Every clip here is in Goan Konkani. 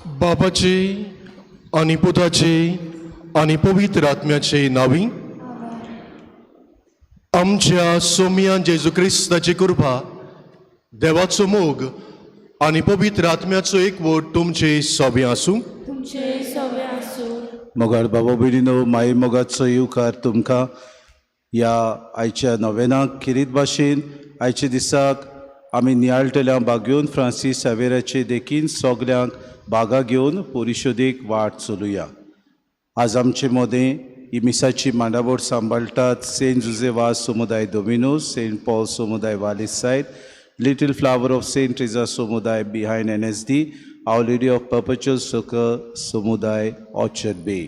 बापाचे आनी पुताचे आनी पवित्र आत्म्याचे नांवी आमच्या सोमया जेजू क्रिस्ताची कृपा, देवाचो मोग आनी पवित्र आत्म्याचो एकवट तुमचे सोबे आसूं. तुमचे सवे आसूं. मोगाळ बाबा भयणीनो, माई मोगाचो येवकार तुमकां ह्या आयच्या नोवेनाक. खेरीत भाशेन आयच्या दिसाक आमी नियाळटल्या बागयोन फ्रांसीस सावेराचे देखीन सगल्यांक बागा घेवन परिशोदेक वाट चलुया. आज आमचे मदें ही मिसाची मांडावळ सांबाळटात सेंट जुजे वाज समुदाय दोमिनोज, सेंट पॉल समुदाय वालीस side, little flower of Saint Teresa समुदाय behind N S D, our lady of perpetual succour समुदाय ऑर्चर्ड बे.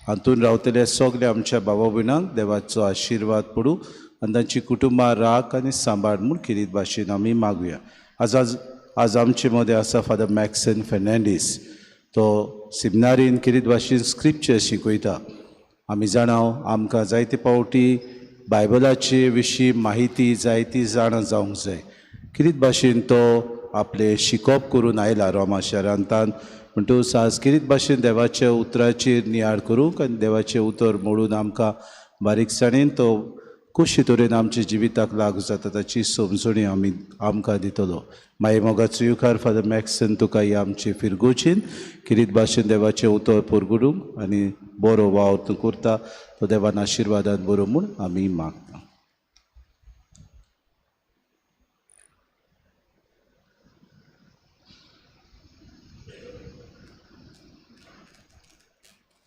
हातून रावतल्या सगल्या आमच्या बाबा भयणांक देवाचो आशिर्वाद पडूं आनी तांची कुटुंबां राख आनी सांबाळ म्हूण खेरीत भाशेन आमी मागुया. आज आज आज आमचे मदें आसा फादर मॅक्सन फेर्नांडीस. तो सिमनारीन खेरीत भाशेन स्क्रिप्चर शिकयता. आमी जाणा आमकां जायते फावटी बायबलाचे विशीं माहिती जायती जाणा जावंक जाय. खेरीत भाशेन तो आपलें शिकोप करून आयला रोमा शहरांतान. म्हणटकूच आज खेरीत भाशेन देवाच्या उतराचेर नियाळ करूंक आनी देवाचें उतर मोडून आमकां बारीकसाणेन तो कशे तरेन आमच्या जिविताक लागू जाता ताची समजणी आमी आमकां दितलो. मागीर मोगाचो येवकार फादर मॅक्सन तुका ही आमचे फिरगोचीन खेरीत भाशेन देवाचें उतर परगडूंक आनी बरो वावर तूं करता तो देवान आशिर्वादान बरो म्हूण आमी मागता.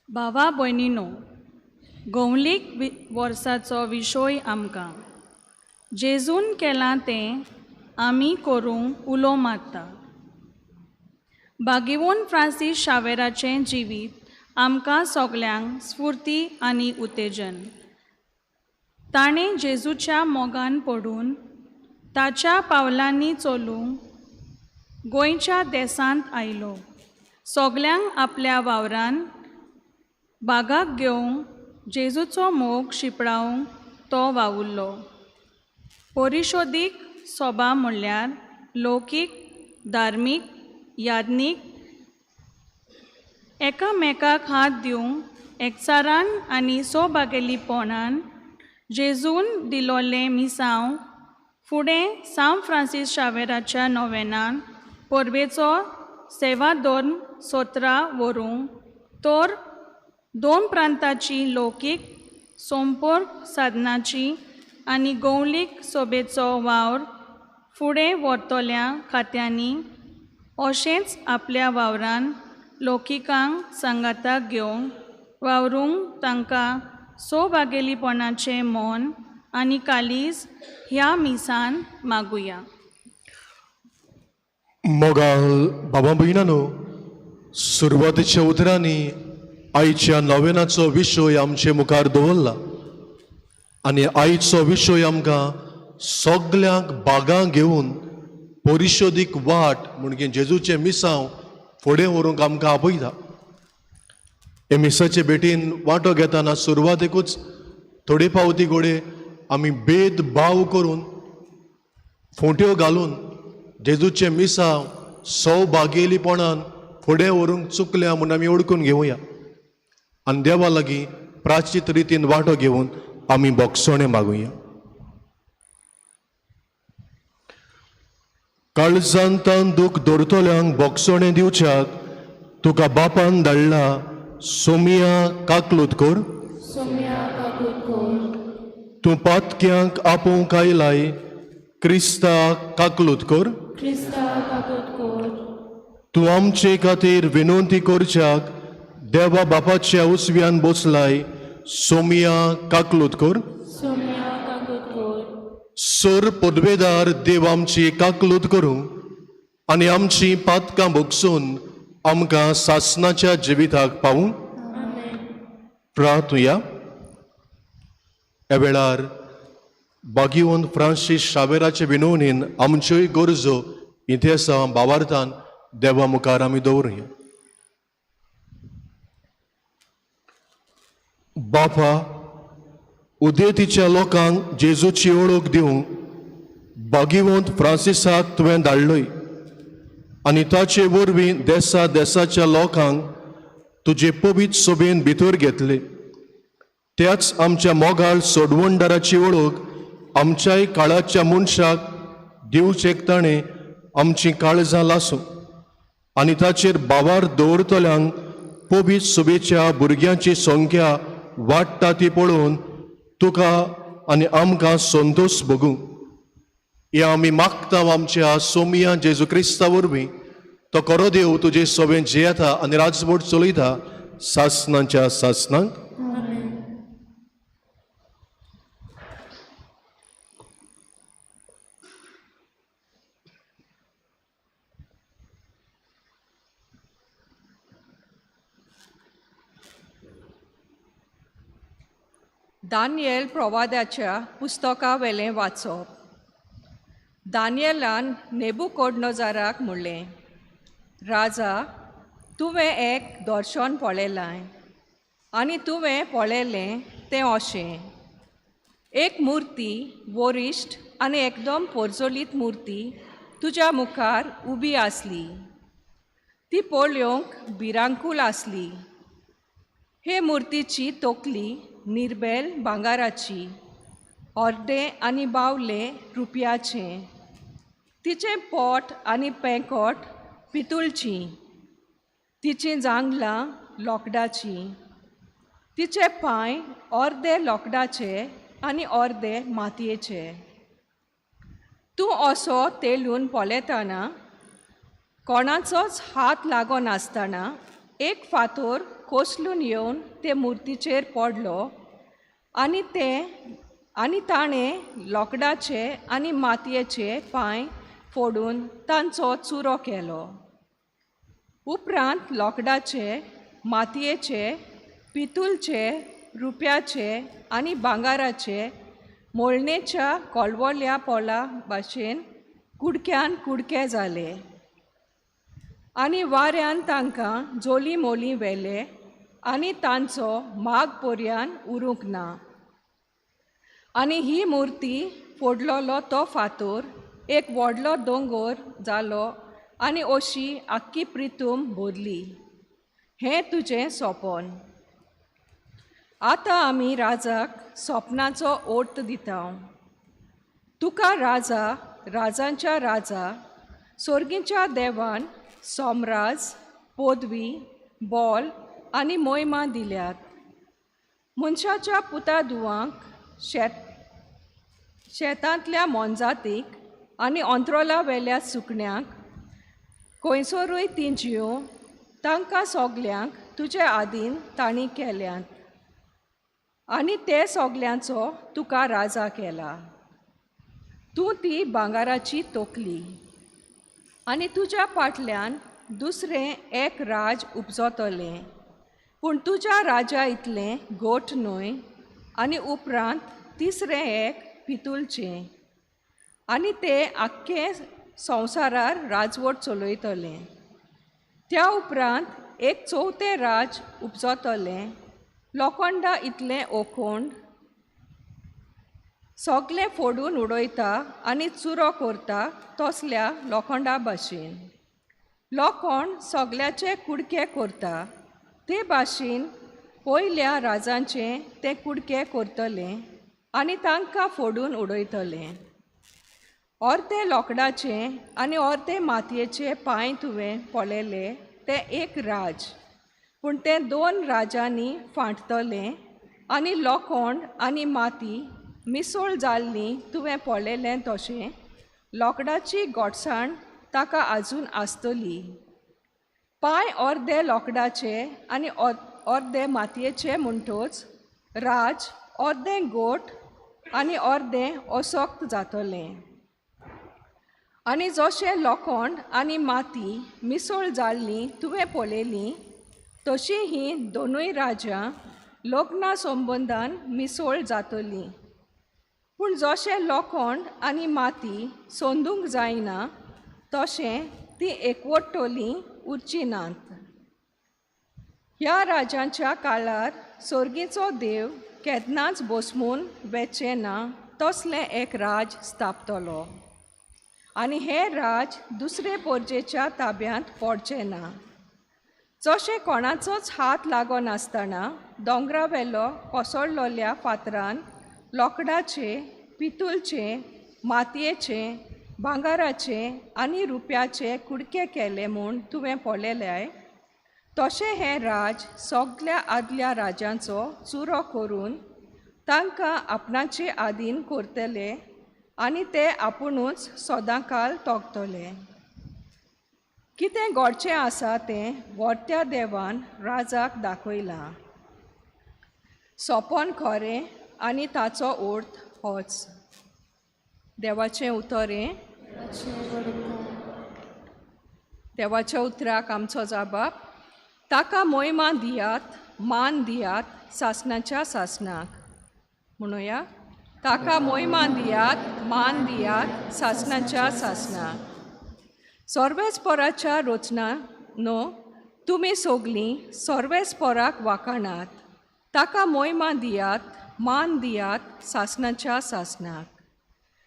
भावा भयणीनो, गोवलीक वर्साचो विशय आमकां जेजून केलां तें आमी करूंक उलो मारता. बागेवन फ्रांसीस शावेराचें जिवीत आमकां सगल्यांक स्फुर्ती आनी उत्तेजन. ताणें जेजूच्या मोगान पडून ताच्या पावलांनी चलूंक गोंयच्या देसांत आयलो. सगल्यांक आपल्या वावरान बागाक घेवंक जेजूचो मोग शिंपडावंक तो वावुरलो. परिशोदीक सोबा म्हणल्यार लौकीक, धार्मीक, याज्ञीक एकामेकाक हात दिवंक एकचारान आनी सोबागेलीपणान जेजून दिलोलें मिसांव फुडें सांत फ्रांसीस शावेराच्या नोवेनान परबेचो सेवाधर्म सोत्रा व्हरूंक तर दोन प्रांताची लौकीक संपर्क साधनाची आनी गौलीक सोबेचो वावर फुडें व्हरतल्या खात्यांनी अशेंच आपल्या वावरान लौकिकांक सांगाताक घेवन वावरूंक तांकां सोबागेलीपणाचें मन आनी कालीज ह्या मिसान मागुया. मोगाल बाबा भयणानो, सुरवातेच्या उतरांनी आयच्या नोवेनाचो विशय आमचे मुखार दवरला आनी आयचो विशय आमकां सगल्यांक बागां घेवन परिशोदीक वाट म्हणजे जेजूचें मिसांव फुडें व्हरूंक आमकां आपयता. हे मिसाचे भेटीन वांटो घेतना सुरवातेकूच थोडे फावटी घोडे आमी भेदभाव करून फोंट्यो घालून जेजूचें मिसांव सौभागेलीपणान फुडें व्हरूंक चुकल्या म्हूण आमी ओळखून घेवया आनी देवा लागीं प्राचीत रितीन वांटो घेवन आमी बोगसणें मागुया. काळजांतान दूख दवरतल्यांक बोगसणें दिवच्याक तुका बापान धाडला सोमिया काकलूत कर. तूं पातक्यांक आपोवंक आयलाय क्रिस्ता काकलूत कर. तूं आमचे खातीर विनवती करच्याक देवा बापाच्या उजव्यान बसलाय सोमिया काकलूत कर. सर पदवेदार देव आमची काकलूत करूं आनी आमची पातकां भोगसून आमकां सासनाच्या जिविताक पावूं. प्रार्थुया. ह्या वेळार बागीवन फ्रांसीस शावेराचे विनवणीन आमच्योय गरजो इतिहासा बावार्थान देवा मुखार आमी दवरुया. बापा, उदेतीच्या लोकांक जेजूची ओळख दिवंक बागीवंत फ्रांसिसाक तुवें धाडलोय. आनी ताचे वरवीं देसा देसाच्या लोकांक तुजे पवित्र सभेन भितर घेतले. त्याच आमच्या मोगाळ सोडवणदाराची वळख आमच्याय काळाच्या मनशाक दिवचेक ताणें आमचीं काळजां लासूं आनी ताचेर बावार दवरतल्यांक पवित्र सभेच्या भुरग्यांची संख्या वाडटा ती पळोवन तुका आनी आमकां संतोश भोगूं. हे आमी मागता आमच्या सोमिया जेजू क्रिस्ता वरवीं. तो खरो देव तुजे सभेन जियेता आनी राजवट चलयता सासनाच्या सासनाक. दानियल प्रवादाच्या पुस्तकावेलें वाचप. दानियलान नेबुकोडनोजाराक म्हणलें, राजा, तुवें एक दर्शन पळयलां आनी तुवें पळयलें तें अशें, एक मुर्ती वरिश्ठ आनी एकदम पोरजोलीत मुर्ती तुज्या मुखार उबी आसली. ती पळोवंक भिरांकूल आसली. हे मुर्तीची तकली निर्बेल भांगाराची, अर्दें आनी बावलें रुपयाचें, तिचें पोट आनी पेंकोट पितुळचीं, तिचीं जांगलां लोकडाचीं, तिचे पांय अर्दे लोकडाचे आनी अर्दे मातयेचे. तूं असो तेलून पळयतना कोणाचोच हात लागनासतना एक फातोर कोसलून येवन ते मुर्तीचेर पडलो आनी ते आनी ताणें लोकडाचे आनी मातयेचे पांय फोडून तांचो चुरो केलो. उपरांत लोकडाचे, मातयेचे, पितुलचे, रुप्याचे आनी भांगाराचे मोळणेच्या कोलवोल्या पोला भाशेन कुडक्यान कुडके जाले आनी वाऱ्यान तांकां जोली मोली व्हेले आनी तांचो माग पर्यान उरूंक ना. आनी ही मुर्ती फोडलोलो तो फातोर एक व्हडलो दोंगोर जालो आनी अशी आख्खी प्रितूम भरली. हें तुजें सोंपन. आतां आमी राजाक सोपनाचो अर्थ दिता. तुका राजा, राजांच्या राजा, सोर्गीच्या देवान सोमराज, पदवी, बोल आनी मोहिमा दिल्यात. मनशाच्या पुता दुवांक, शेतांतल्या मोनजातीक आनी अंत्रोला वेल्या सुकण्यांक खंयसरूय तीं जियों तांकां सगल्यांक तुजे आदीन तांणी केल्यात आनी ते सगल्यांचो तुका राजा केला. तूं ती भांगाराची तकली आनी तुज्या फाटल्यान दुसरें एक राज उपजतलें, पूण तुज्या राजा इतलें गोठ न्हय, आनी उपरांत तिसरें एक पितुलचें आनी तें आख्खें संवसारार राजवट चलयतलें. त्या उपरांत एक चवथें राज उपजतलें, लोखंडा इतलें ओखोंड, सगलें फोडून उडयता आनी चुरो करता तसल्या लोखंडा भाशेन. लोखंड सगल्याचे कुडके करता ते भाशेन पयल्या राजांचे ते कुडके करतले आनी तांकां फोडून उडयतले. अर्दे लोकडाचे आनी अर्दे मातयेचे पांय तुवें पळयले ते एक राज, पूण तें दोन राजांनी फांटतलें आनी लोखंड आनी माती मिसळ जाल्ली तुवें पळयलें तशें लोकडाची गोडसाण ताका आजून आसतली. पांय अर्दे लोकडाचे आनी अर्दे मातयेचे म्हणटच राज अर्दें गोठ आनी अर्दें असक्त जातलें. आनी जशें लोखंड आनी माती मिसळ जाल्ली तुवें पळयली तशी हीं दोनूय राजां लग्ना संबंदान मिसळ जातलीं. पूण जशें लोखंड आनी माती सोंदूंक जायना तशें ती एकवटतलीं उरचीं नात. ह्या राजांच्या काळार सोर्गीचो देव केन्नाच बसमून वेचें ना तसलें एक राज स्थापतलो आनी हें राज दुसरे पोरजेच्या ताब्यांत पडचें ना. जशें कोणाचोच हात लागनासतना दोंगरावेलो कोसळलोल्या फातरान लोकडाचे, पितूलचे, मातयेचे, भांगराचे आनी रुप्याचे कुडके केले म्हूण तुवें पळयल्याय, तशें हें राज सगल्या आदल्या राजांचो चुरो करून तांकां आपणाचे आदीन करतले आनी ते आपुणूच सदांकाल तोगतले. कितें घडचें आसा तें व्हडत्या देवान राजाक दाखयलां. सोंपण खरें आनी ताचो अर्थ होच. देवाचें उतर हें. देवाच्या उतराक आमचो जाबाब. ताका मोयमा दियात, मान दियात सासणाच्या सासणाक. म्हणुया, ताका मोयमा दियात, मान दियात सासणाच्या सासणाक. सर्वेस्पराच्या रचना न्हू तुमी सगलीं सर्वेस्पराक वाखाणात. ताका मोयमा दियात, मान दियात सासणाच्या सासणाक.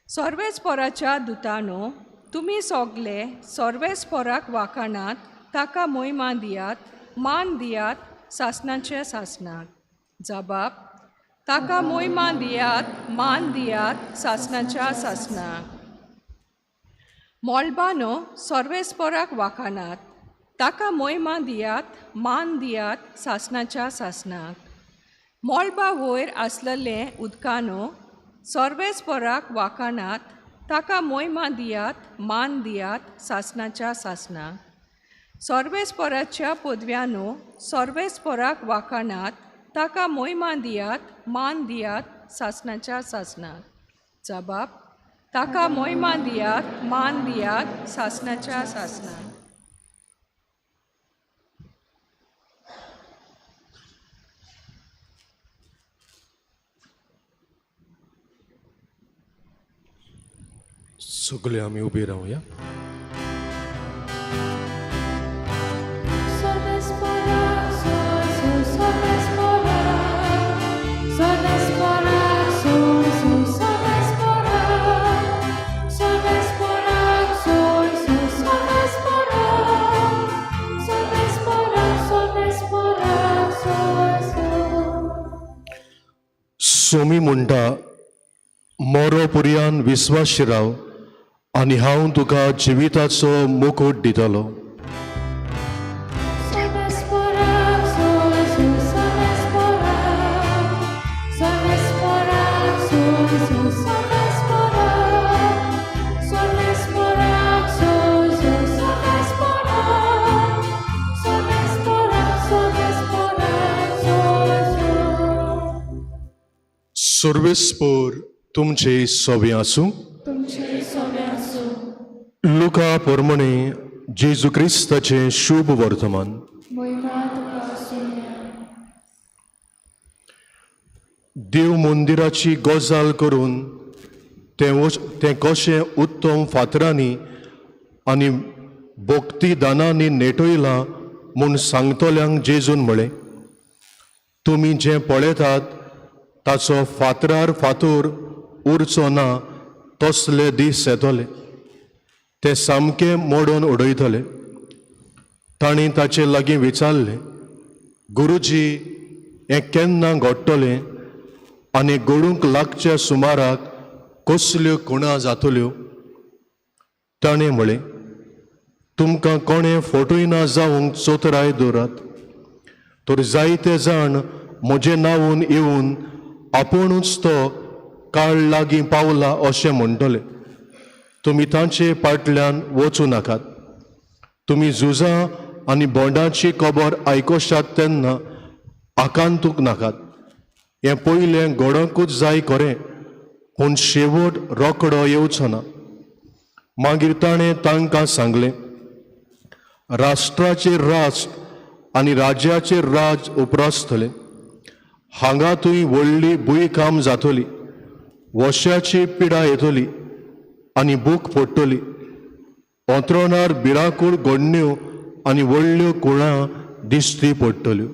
सर्वेस्पराच्या दुतानो तुमी सगले सर्वेस्पराक वाखाणात. ताका मोयमा दियात, मान दियात सासणाच्या सासणाक. जबाब, ताका मोयमा दियात, मान दियात सासणाच्या सासणाक. मोलबानो सर्वेस्पराक वाखाणात. ताका मोयमा दियात, मान दियात सासणाच्या सासणाक. मोलबा वयर आसलेलें उदकानो सर्वेस्पराक वाखाणात. ताका मोयमा दियात, मान दियात सासणाच्या सासणाक. सर्वेस्पराच्या पदव्यानो सर्वेस्पराक वाखाणात. ताका मोयमा दियात, मान दियात सासणाच्या सासणाक. जबाब, ताका मोयमा दियात, मान दियात सासणाच्या सासणाक. सगळे आमी उबे रावया. सोमी म्हणटा, मोरो पुरयान विस्वास राव आनी हांव तुका जिविताचो मुकूट दितलो. सर्वेस्पर तुमचे सोबे आसूं. लुका पोरमणे जेजू क्रिस्ताचें शुभ वर्तमान. देव मंदिराची गजाल करून तें कशें उत्तम फातरांनी आनी भक्ती दानांनी नेटयलां म्हूण सांगतल्यांक जेजून म्हळें, तुमी जें पळयतात ताचो फातरार फातोर उरचो ना तसले दीस येतले, ते सामके मोडून उडयतले. तांणी ताचे लागीं विचारलें, गुरुजी हें केन्ना घडटलें आनी घडूंक लागच्या सुमाराक कसल्यो खुणा जातल्यो? ताणें म्हळें, तुमकां कोणें फटयना जावंक चतुराय दवरात, तर जायते जाण म्हजें नांवून येवन आपुणूच तो काळ लागीं पावला अशें म्हणटले. तुमी तांचे पाटल्यान वचूं नाकात. तुमी झुजां आनी बोंडाची खबर आयकोशात तेन्ना आकांतूंक नाकात. हें पयलें घडोंकूच जाय खरें, पूण शेवट रोकडो येवचो ना. मागीर ताणें तांकां सांगलें, राष्ट्राचेर राष्ट्र आनी राज्याचेर राज उप्रासतलें. हांगा थंय व्हडली भुंयकाम जातली, वश्याची पिडा येतली आनी भूक पडटली. अंत्रोणार भिरांकूळ घडण्यो आनी व्हडल्यो कुळां दिश्टी पडटल्यो.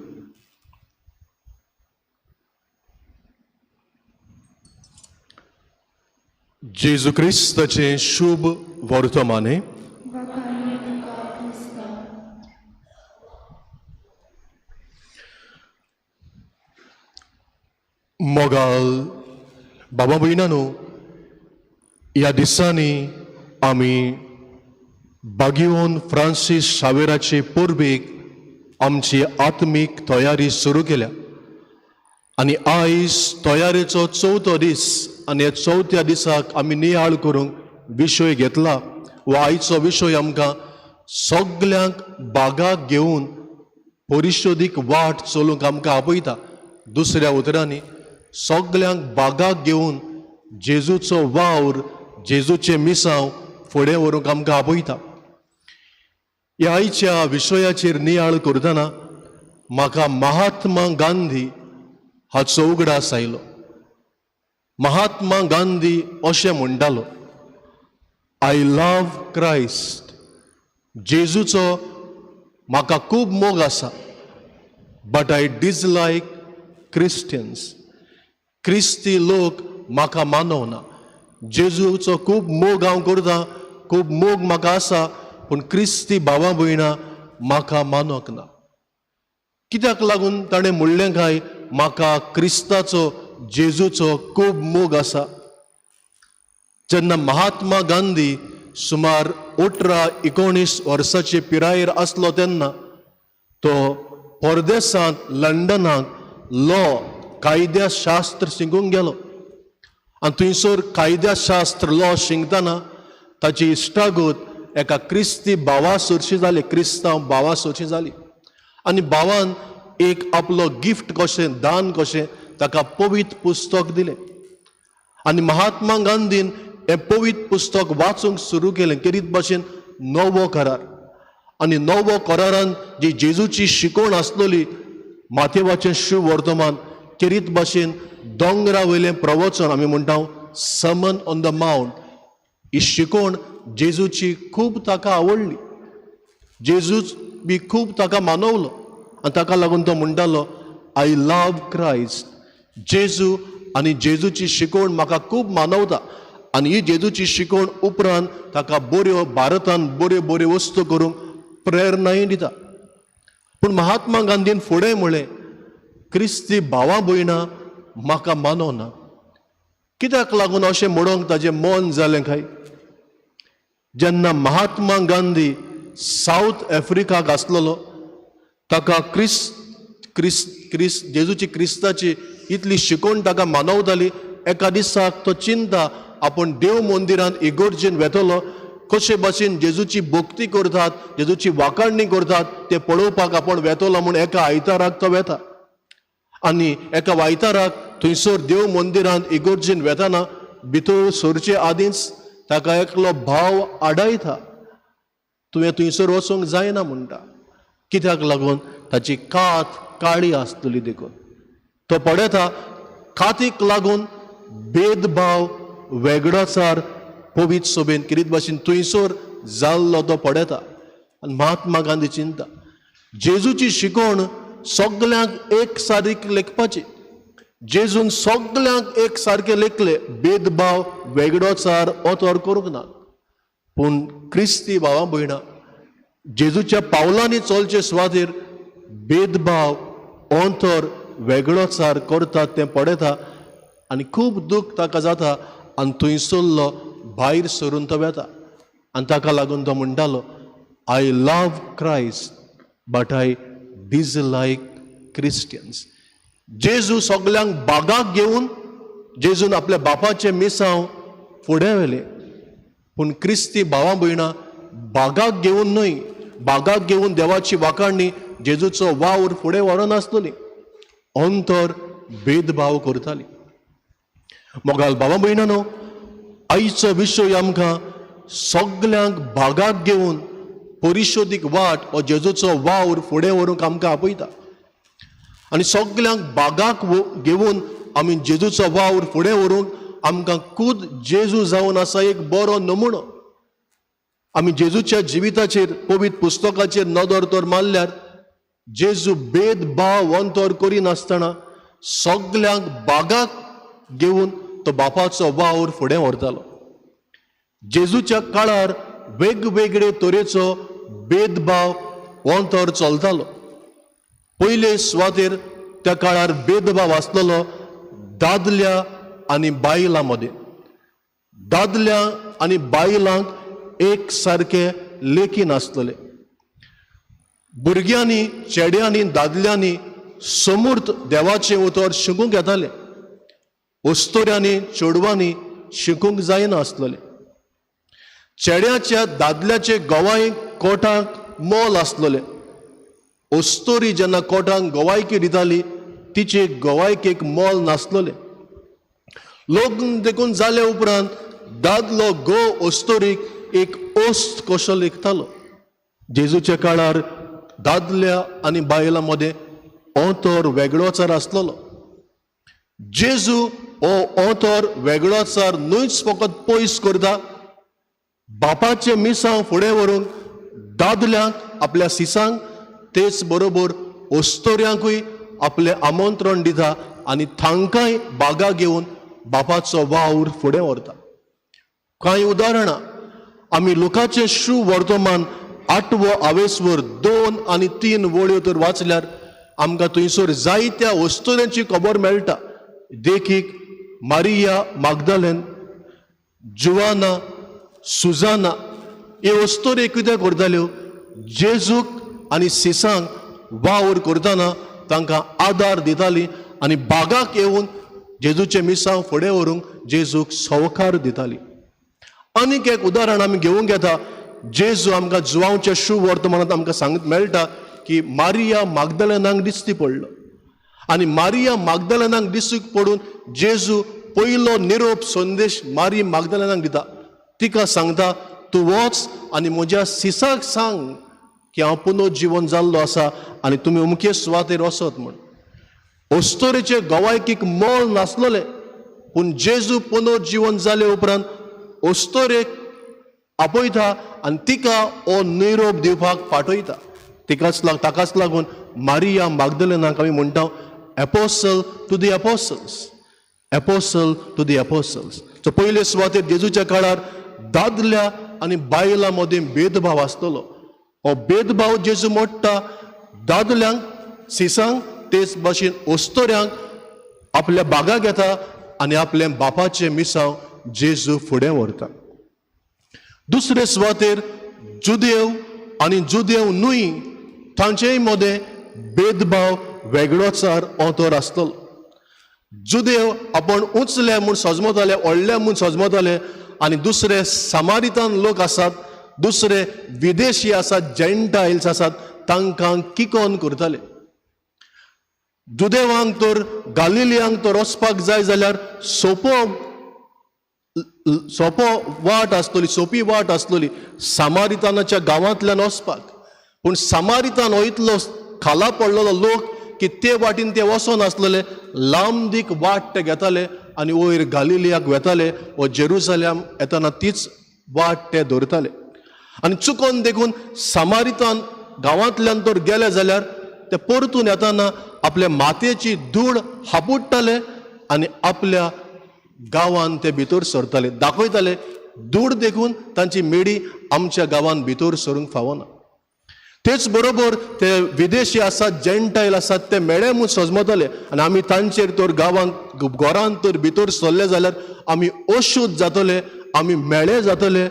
जेजू क्रिस्ताचें शुभ वर्तमाने. मोगाल बाबा भयणानो, ह्या दिसांनी आमी बागियोन फ्रांसीस शावेराचे परबेक आमची आत्मीक तयारी सुरू केल्या आनी आयज तयारेचो चवथो दीस आनी ह्या चवथ्या दिसाक आमी नियाळ करूंक विशय घेतला वा आयचो विशय आमकां सगल्यांक बागाक घेवन परिशोदीक वाट चलूंक आमकां आपयता. दुसऱ्या उतरांनी सगल्यांक बागाक घेवन जेजूचो वावर, जेजूचें मिसांव फुडें व्हरूंक आमकां आपयता. ह्या आयच्या विशयाचेर नियाळ करतना म्हाका महात्मा गांधी हाचो उगडास आयलो. महात्मा गांधी अशें म्हणटालो, I love Christ, जेजूचो म्हाका खूब मोग आसा, बट I dislike Christians, क्रिस्ती लोक म्हाका मानवना. जेजूचो खूब मोग हांव करतां, खूब मोग म्हाका आसा, पूण क्रिस्ती भावा भयणां म्हाका मानोंक ना. कित्याक लागून ताणें म्हणलें काय म्हाका क्रिस्ताचो जेजूचो खूब मोग आसा? जेन्ना महात्मा गांधी सुमार 18-19 वर्साचे पिरायेर आसलो तेन्ना तो परदेसांत लंडनाक लॉ कायद्याशास्त्र शिकूंक गेलो आनी थंयसर कायद्याशास्त्र लॉ शिकतना ताची इश्टागत एका क्रिस्ती भावा सरशी जाली, क्रिस्तांव भावा सरशी जाली आनी भावान एक आपलो गिफ्ट कशें, दान कशें ताका पवित्र पुस्तक दिलें आनी महात्मा गांधीन हें पवित्र पुस्तक वाचूंक सुरू केलें. केरीत भाशेन नवो करार आनी नवो करारान जी जेजूची शिकवण आसलेली माथेवाचें शुभ वर्तमान, केरीत भाशेन दोंगरा वयलें प्रवचन आमी म्हणटा समन ऑन the mount, ही शिकवण जेजूची खूब ताका आवडली. जेजूच बी खूब ताका मानवलो आनी ताका लागून तो म्हणटालो I love Christ, जेजू आनी जेजूची शिकवण म्हाका खूब मानवता. आनी ही जेजूची शिकवण उपरांत ताका बऱ्यो भारतान बऱ्यो बऱ्यो वस्तू करूंक प्रेरणाय दिता. पूण महात्मा गांधीन फुडें म्हळें, क्रिस्ती भावा भयणां म्हाका मानवना. कित्याक लागून अशें म्हणूंक ताजें मन जालें काय? जेन्ना महात्मा गांधी सावथ आफ्रिकाक आसलेलो ताका क्रिस क्रिस क्रिस जेजूची क्रिस्ताची इतली शिकवण ताका मानवताली. एका दिसाक तो चिंता आपूण देव मंदिरांत इगर्जेन वेतलो, कशे भाशेन जेजूची भक्ती करतात, जेजूची वाखाणणी करतात ते पळोवपाक आपूण वेतलो म्हूण एका आयताराक तो वेता आनी एका आयताराक थंयसर देव मंदिरांत इगर्जेन वेताना भितर सरचे आदींच ताका एकलो भाव आडायता, तुवें थंयसर वचूंक जायना म्हणटा. कित्याक लागून? ताची कात काळी आसतली देखून. तो पळयता कातीक लागून भेदभाव वेगळोचार पवित्र सोबेन किरीत भाशेन थंयसर जाल्लो तो पळयता आनी महात्मा गांधी चिंता जेजूची शिकवण सगल्यांक एक सारकी लेखपाची. जेजून सगल्यांक एक सारके लेखले, भेदभाव वेगळोचार ओतोर करूंक ना. पूण क्रिस्ती भावा भयणां जेजूच्या पावलांनी चलचे सुवातेर भेदभाव अंतर वेगळोचार करतात तें पळयता आनी खूब दूख ताका जाता आनी थंयसरलो भायर सरून तो वेता आनी ताका लागून तो म्हणटालो I love Christ but I dislike Christians. जेजू सगल्यांक बागाक घेवन जेजून आपल्या बापाचें मिसांव फुडें व्हेलें, पूण क्रिस्ती भावा भयणां बागाक घेवन न्हय, बागाक घेवन देवाची वाखाणणी जेजूचो वावर फुडें व्हरनासतली, अंतर भेदभाव करताली. मोगाल भावा भयणानो, आयचो विशय आमकां सगल्यांक बागाक घेवन परिशोदीक वाट हो जेजूचो वावर फुडें व्हरूंक आमकां आपयता आनी सगल्यांक बागाक घेवन आमी जेजूचो वावर फुडें व्हरूंक आमकां खूद जेजू जावन आसा एक बरो नमुनो. आमी जेजूच्या जिविताचेर पवित्र पुस्तकाचेर नदर तर मारल्यार जेजू भेदभाव अंतर करिनासतना सगल्यांक बागाक घेवन तो बापाचो वावर फुडें व्हरतालो. जेजूच्या काळार वेगवेगळे तरेचो भेदभाव अंतर चलतालो. पयले सुवातेर त्या काळार भेदभाव आसलेलो दादल्या आनी बायलां मदें. दादल्या आनी बायलांक एक सारके लेखी नासतले. भुरग्यांनी, चेड्यांनी, दादल्यांनी समूर्त देवाचें उतर शिकूंक येतालें. अस्तोऱ्यांनी, चेडवांनी शिकूंक जायना आसलेलें. चेड्याच्या, दादल्याचे गोवाय कोटांक मोल आसलेलें. अस्तोरी जेन्ना कोटांक गोवायकी दिताली तिचे गोवायकेक मोल नासलेलें. लग्न देखून जाले उपरांत दादलो घोव अस्तोरीक एक ओस्त कसो लेखतालो. जेजूच्या काळार दादल्या आनी बायलां मदें अंतर वेगळोचार आसलेलो. जेजू हो अंतर वेगळोचार न्हूच फकत पयस करता, बापाचें मिसांव फुडें व्हरूंक दादल्यांक आपल्या सिसांक तेच बरोबर अस्तोऱ्यांकूय आपलें आमंत्रण दिता आनी तांकांय बागा घेवन बापाचो वावर फुडें व्हरता. कांय उदाहरणां आमी लोकाचें शू वर्तमान 8वो आवेसवर 2 आनी 3 वळ्यो तर वाचल्यार आमकां थंयसर जायत्या अस्तोऱ्यांची खबर मेळटा. देखीक मारिया मागदालेन, जुवाना, सुजाना हे अस्तोरे कितें करताल्यो, जेजूक आनी सिसांक वावर करतना तांकां आदार दिताली आनी बागाक येवन जेजूचें मिसांव फुडें व्हरूंक जेजूक सवकार दिताली. आनीक एक उदाहरण आमी घेवंक येता. जेजू आमकां जुवांवच्या शू वर्तमानांत आमकां सांगत मेळटा की मारिया मागदालेनाक दिश्टी पडलो आनी मारिया मागदालेनाक दिश्टी पडून जेजू पयलो निरोप संदेश मारी मागदालेनाक दिता. तिका सांगता, तूं वच आनी म्हज्या सिसाक सांग की हांव पुनर्जिवन जाल्लो आसा आनी तुमी अमके सुवातेर वचत म्हूण. अस्तोरेचे गोवायकीक मोल नासलेलें, पूण जेजू पुनर्जिवन जाले उपरांत अस्तोरेक आपयता आनी तिका हो निरोप दिवपाक पाठयता. ताकाच लागून मारिया मागदलेनाक आमी म्हणटा apostle to the apostles, apostle to the apostles. So पयले सुवातेर जेजूच्या काळार दादल्या आनी बायलां मदीं भेदभाव आसतलो. हो भेदभाव जेजू मोडटा. दादल्यांक, सिसांक, तेच भाशेन अस्तोऱ्यांक आपल्या बागाक येता आनी आपल्या बापाचें मिसांव जेजू फुडें व्हरता. दुसरे सुवातेर जुदेव आनी जुदेव न्हय तांचेय मदें भेदभाव वेगळोचार अंतर आसतलो. जुदेव आपूण उंचले म्हूण सजमताले, व्हडले म्हूण सजमताले आनी दुसरे सामारितान लोक आसात, दुसरे विदेशी आसात, जेंटायल्स आसात, तांकां किकोन करताले. जुदेवांक तर गालिलियांक तर वचपाक जाय जाल्यार सोंपो सोंपो वाट आसतली, सोंपी वाट आसतली सामारितानाच्या गांवांतल्यान वचपाक. पूण सामारितान हो इतलो खाला पडलेलो लोक की ते वाटेन ते वचोन आसलेले, लांबदीक वाट ते घेताले आनी वयर गालिलियाक वेताले वो जेरुसलेम येतना तीच वाट ते दवरताले. आनी चुकोन देखून सामारितान गांवांतल्यान तर गेले जाल्यार ते परतून येतना आपल्या मातयेची धूळ हापुडटाले आनी आपल्या गांवान ते भितर सरताले, दाखयताले धूळ देखून तांची मेडी आमच्या गांवान भितर सरूंक फावना. तेच बरोबर ते विदेशी आसात, जेंटायल आसात, ते मेळे म्हूण सजमताले आनी आमी तांचेर तर गांवांत घरांत तर भितर सरले जाल्यार आमी अशुद्ध जातले, आमी मेळे जातले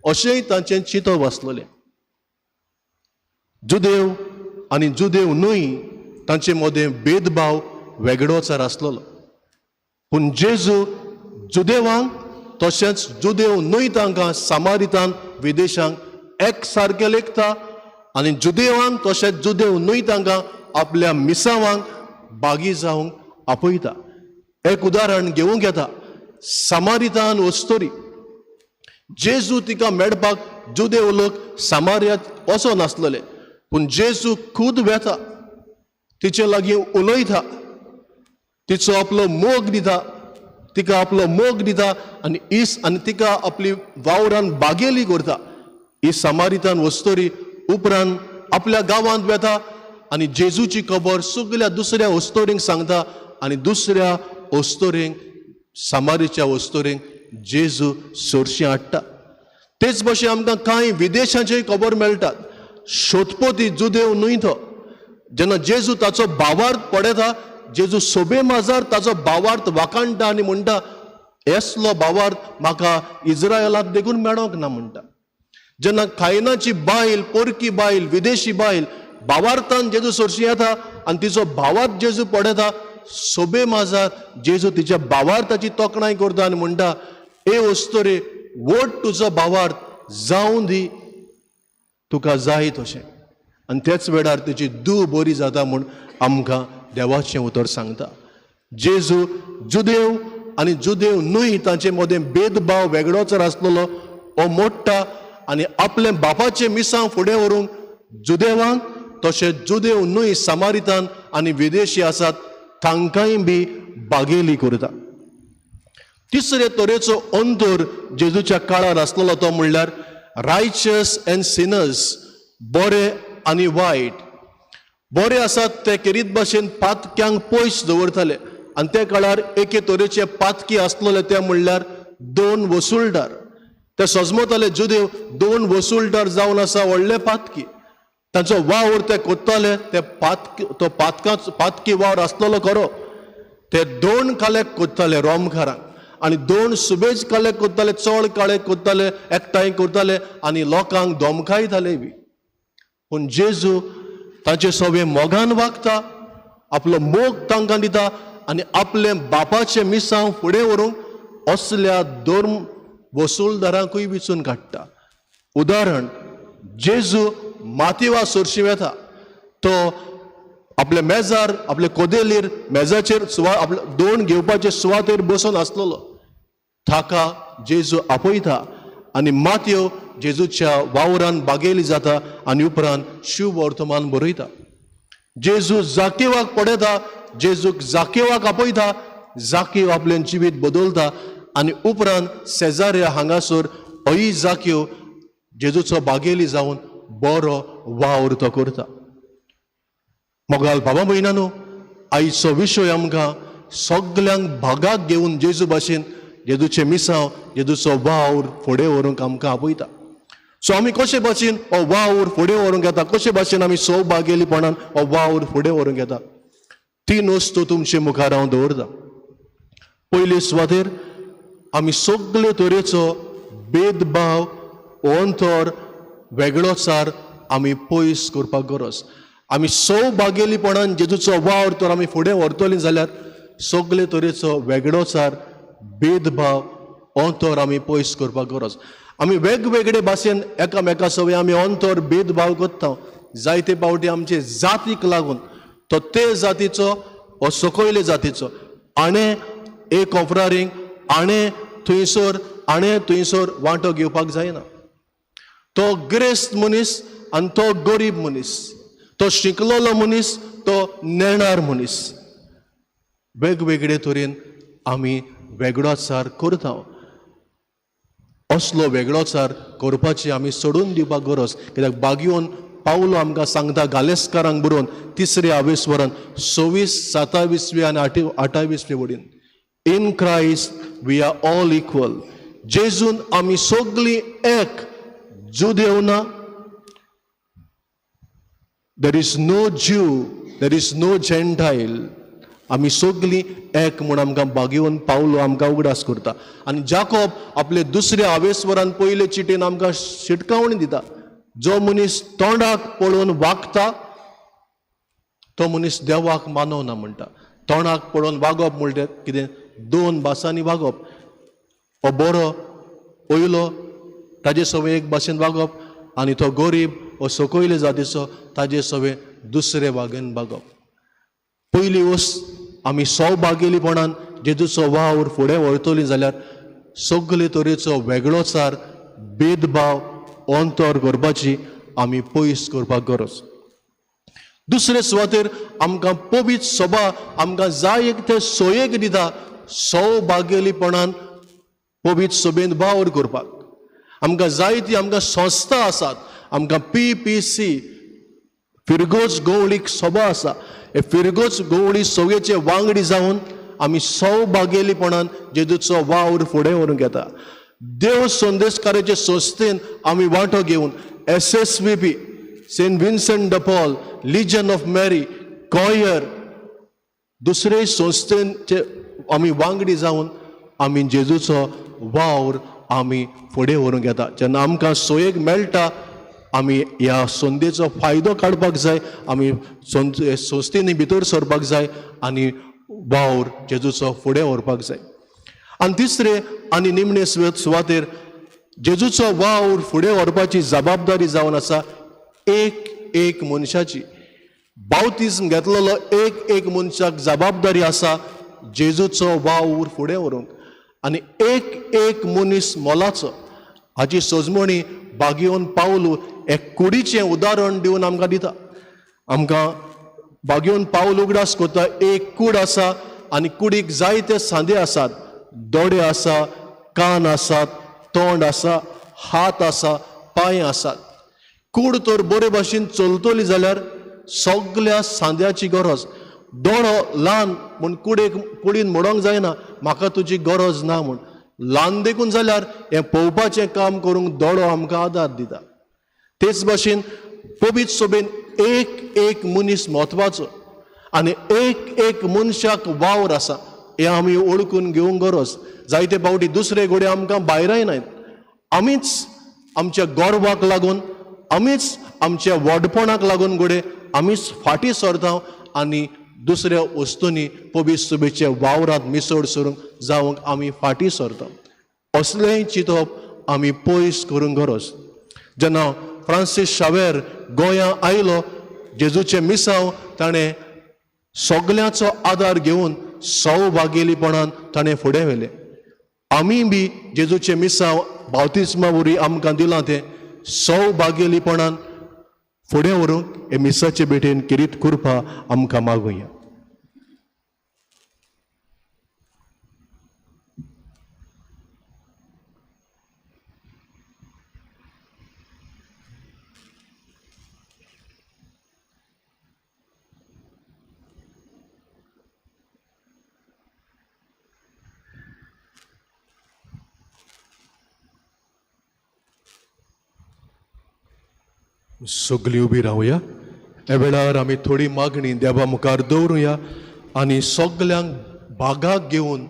अशेंय तांचें चिंतप आसलेलें. जुदेव आनी जुदेव न्हय तांचे मदें भेदभाव वेगळोचार आसलेलो. पूण जेजू जुदेवांक तशेंच जुदेव न्हय तांकां सामारितान विदेशांक एक सारकें लेखता आनी जुदेवांक तशेंच जुदेव न्हय तांकां आपल्या मिसावांक बागी जावंक आपयता. एक उदाहरण घेवंक येता, सामारितान वस्तोरी. जेजू तिका मेळपाक जुदेव लोक सामारियात वचो नासलेले, पूण जेजू खूद वेता, तिचे लागीं उलयता, तिचो आपलो मोग दिता, तिका आपलो मोग दिता आनी इस आनी तिका आपली वावरान बागेली करता. ही सामारितान वस्तोरी उपरांत आपल्या गांवांत वेता आनी जेजूची खबर सगल्या दुसऱ्या वस्तोरींक सांगता आनी दुसऱ्या वस्तोरींक, सामारीच्या वस्तोरींक जेजू सरशी हाडटा. तेच भशेन आमकां कांय विदेशांचेय खबर मेळटात. शोधपती जुदेव न्हय तो. जेन्ना जेजू ताचो भावार्थ पळयता, जेजू सोबे माजार ताचो भावार्थ वाखाणटा आनी म्हणटा, असलो भावार्थ म्हाका इज्रायलाक देखून मेळोंक ना म्हणटा. जेन्ना कायनाची बायल, पोरकी बायल, विदेशी बायल भावार्थान जेजू सरशी येता आनी तिचो भावार्थ जेजू पळयता, सोबे माजार जेजू तिच्या भावार्थाची तोखणाय करता आनी म्हणटा, ए वस्तुरे, वोट तुजो भावार्थ जावं दी, तुका जाय तशें. आनी त्याच वेळार तिची दू बरी जाता म्हूण आमकां देवाचें उतर सांगता. जेजू जुदेव आनी जुदेव न्हय तांचे मदें भेदभाव वेगळोच आसलेलो हो मोडटा आनी आपलें बापाचें मिसांव फुडें व्हरूंक जुदेवांक तशें जुदेव न्हय सामारितान आनी विदेशी आसात तांकांय बी बागेली करता. तिसरे तरेचो अंतर जेजूच्या काळार आसलेलो तो म्हणल्यार रायचस एंड सिनर्स, बरे आनी वायट. बरे आसात ते केरीत भाशेन पातक्यांक पयस दवरताले आनी त्या काळार एके तरेचे पातकी आसलेले ते म्हणल्यार दोन वसुलदार. ते सजमताले जुदेव दोन वसुलदार जावन आसा व्हडले पातकी. तांचो वावर ते कोत्ताले, ते पातकी, तो पातका पातकी वावर आसलेलो खरो. ते दोन कालेक कोत्ताले रोमकारांक आनी दोन सुबेज कालेक कोत्ताले, चड काळे कोत्ताले, एकठांय करताले आनी लोकांक धमकायताले बी. पूण जेजू तांचे सगळे मोगान वागता, आपलो मोग तांकां दिता आनी आपलें बापाचें मिसांव फुडें व्हरूंक असल्या धर्म वसुलदारांकूय विचून काडटा. उदाहरण, जेजू मातेवा सरशी वेता, तो आपल्या मेजार, आपल्या कोदेलीर, मेजाचेर सुवा आपले दोन घेवपाचे सुवातेर बसून आसलेलो. ताका जेजू आपयता आनी मातयो जेजूच्या वावरान बागेली जाता आनी उपरांत शिव वर्तमान बरयता. जेजू जाकेवाक पळयता, जेजूक जाकेवाक आपयता, जाकेव आपलें जिवीत बदलता आनी उपरांत सेजारिया हांगासर अय जाकेव जेजूचो बागेली जावन बरो वावर तो करता. मोगाल बाबा भयणानो, आयचो विशय आमकां सगल्यांक भागाक घेवन जेजू भाशेन जेजूचें मिसांव, जेजूचो वावर फुडें व्हरूंक आमकां आपयता. सो आमी कशे भाशेन हो वावर फुडें व्हरूंक येता, कशे भाशेन आमी सौभागेलीपणान हो वावर फुडें व्हरूंक येता, तीन वस्तू तुमचे मुखार हांव दवरता. पयले सुवातेर आमी सगळे तरेचो भेदभाव, अंतर, वेगळोचार आमी पयस करपाक गरज. आमी सौभागेलीपणान जेजूचो वावर तर आमी फुडें व्हरतलीं जाल्यार सगळे तरेचो वेगळोचार, भेदभाव, अंतर आमी पयस करपाक गरज. आमी वेगवेगळे भाशेन एकामेका सवय आमी अंतर, भेदभाव करता. जायते पावटी आमचे जातीक लागून, तो ते जातीचो हो सकयले जातीचो, आणे एक कोफरारींक आणे थंयसर आणे थंयसर वांटो घेवपाक जायना. तो गिरेस्त मनीस आनी तो गरीब मनीस, तो शिकलेलो मनीस, तो नेणार मनीस, वेगवेगळे तरेन आमी वेगळोचार करता. असलो वेगळोचार करपाची आमी सोडून दिवपाक गरज. कित्याक बागयोन पावलो आमकां सांगता गालेस्कारांक बरोवन तिसऱ्या आवेस्वरान 26 27वी आनी 28वी वडीन, in Christ we are all equal. जेजून आमी सगळीं एक, जुदेव ना, there is no Jew, there is no Gentile, आमी सगळीं एक म्हूण आमकां बागेवन पावलो आमकां उगडास करता. आनी जाकोब आपले दुसऱ्या आवेस्वरान पयले चिटीन आमकां शिटकावणी दिता, जो मनीस तोंडाक पळोवन वागता तो मनीस देवाक मानवना म्हणटा. तोंडाक पळोवन वागप म्हणल्यार कितें, दोन भासांनी वागप. हो बरो पयलो ताजे सवय एक भाशेन वागप आनी तो गरीब हो सकयले जातीचो ताजे सवय दुसरे वागेन वागप. पयली वस्त आमी सौभागेलीपणान जेजूचो वावर फुडें व्हरतलीं जाल्यार सगळे तरेचो वेगळोचार, भेदभाव, अंतर करपाची आमी पयस करपाक गरज. दुसरे सुवातेर आमकां पवित्र सभा आमकां जाय एक ते सोयेक दिता सौभागेलीपणान पवित्र सभेंत वावर करपाक. आमकां जायती आमकां संस्था आसात, आमकां पी पी सी फिरगोज गवळीक सभा आसा. हे फिरगोज गवळी सभेचे वांगडी जावन आमी सौभागेलीपणान जेजूचो वावर फुडें व्हरूंक येता. देव संदेशकाराचे संस्थेन आमी वांटो घेवन SSVP, Saint Vincent de Paul, Legion of Mary, choir, दुसरे संस्थेचे आमी वांगडी जावन आमी जेजूचो वावर आमी फुडें व्हरूंक येता. जेन्ना आमकां सोयेक मेळटा आमी ह्या संदेचो फायदो काडपाक जाय, आमी संस्थेनी भितर सरपाक जाय आनी वावर जेजूचो फुडें व्हरपाक जाय. आनी तिसरे आनी निमणे सुवातेर जेजूचो वावर फुडें व्हरपाची जबाबदारी जावन आसा एक एक मनशाची. बावतिज्म घेतलेलो एक एक मनशाक जबाबदारी आसा जेजूचो वावर फुडें व्हरूंक आनी एक एक मनीस मोलाचो. हाची सजमणी बागेवन पावलू एक कुडीचें उदाहरण दिवन आमकां दिता. आमकां बागेवन पावल उगडास करता, एक कूड आसा आनी कुडीक जायते सांदे आसात, दोळे आसा, कान आसात, तोंड आसा, हात आसा, पांय आसात. कूड तर बरे भाशेन चलतली जाल्यार सगल्या सांद्याची गरज. दोळो ल्हान म्हूण कुडेक कुडीन म्हणोंक जायना म्हाका तुजी गरज ना म्हूण. ल्हान देखून जाल्यार हें पळोवपाचें काम करूंक दोळो आमकां आदार दिता. तेच भाशेन पवित्र सोबेन एक एक मनीस म्हत्वाचो आनी एक एक मनशाक वावर आसा हें आमी ओळखून घेवंक गरज. जायते फावटी दुसरे घोडे आमकां भायरायनात, आमीच आमच्या गर्वाक लागून, आमीच आमच्या व्हडपणाक लागून घोडे आमीच फाटीं सरता आनी दुसऱ्या वस्तूंनी पवित्र सभेच्या वावरांत मिसळ सरूंक जावंक आमी फाटीं सरता. असलेंय चिंतप आमी पयस करूंक गरज. जेन्ना फ्रांसीस शावेर गोंया आयलो, जेजूचें मिसांव ताणें सगल्यांचो आदार घेवन सौभागेलीपणान ताणें फुडें व्हेलें. आमी बी जेजूचें मिसांव बावतिस्मा वरवीं आमकां दिलां तें सौभागेलीपणान फुडें व्हरूंक हे मिसाचे भेटेन किरीत कृपा आमकां मागुया. सगळीं उबी रावया. ह्या वेळार आमी थोडी मागणी देवा मुखार दवरुया आनी सगल्यांक भागाक घेवन